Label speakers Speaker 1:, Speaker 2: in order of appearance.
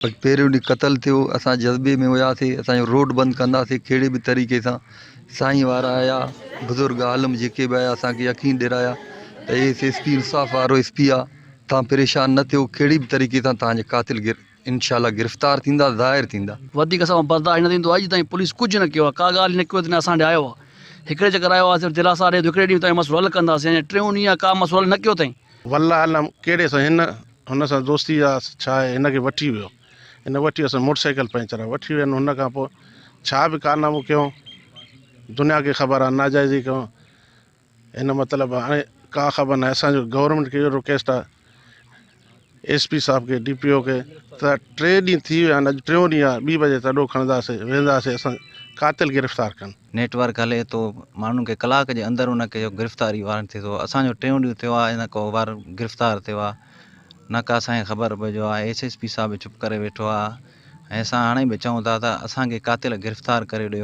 Speaker 1: پهريون ڏينهن قتل ٿيو اسان جذبي ۾ هياسين اسان جو روڊ بند ڪنداسين ڪهڙي به طريقي سان سائين وارا آيا بزرگ عالم جيڪي به آيا اسان کي يقين ڏيرايا ته ايس ايس پي انصاف وارو ايس پي آ تان پريشان نه ٿيو ڪهڙي به طريقي سان تان جا قاتل انشاء الله گرفتار ٿيندا ظاهر ٿيندا.
Speaker 2: وڌيڪ اسان کان برداشت نه ٿيندو اڄ تائين پوليس ڪجهه نه ڪيو آ ڪا ڳالهه نه ڪيو نه اسان ڏي آيو آ هڪڙي چڪر آيو آ صرف دلاسا ڏي ٿو هڪڙي ڏينهن تائين مسئلو حل ڪنداسين اڃا ٽيون ڏينهن آ ڪا مسئلو حل نه ڪيو اٿائين.
Speaker 3: والله عالم ڪهڙي سان هن هن سان دوستي يا ڇا آهي هن کي وٺي ويو هن وٺي اسان موٽر سائيڪل پنچر آهي وٺي ويا هن کان پوء ڇا به ڪارنامو ڪيو دنيا کي خبر آهي ناجائزي ڪيو هن مطلب هاڻي ڪا خبر ناهي اسانجو گورنمينٽ کي اهو رڪويسٽ آهي ايس پي صاحب کي ڊي پي او کي ته ٽي ڏينهن ٿي ويا آهن اڄ ٽيون ڏينهن آهي ٻي بجي تڏو کڻنداسي وينداسي اسان قاتل گرفتار ڪن.
Speaker 4: نيٽ ورڪ هلي ٿو ماڻهن کي ڪلاڪ جي اندر ان کي گرفتاري وارنٽ ٿئي ٿو اسان جو ٽيون ڏينهن ٿيو آهي نه ڪو وار گرفتار ٿيو آهي نه ڪا اسان کي خبر پئجو آهي ايس ايس پي صاحب به چپ ڪري ويٺو آهي ۽ اسان هاڻي به چئون ٿا ته اسان کي قاتل گرفتار ڪري ڏيو.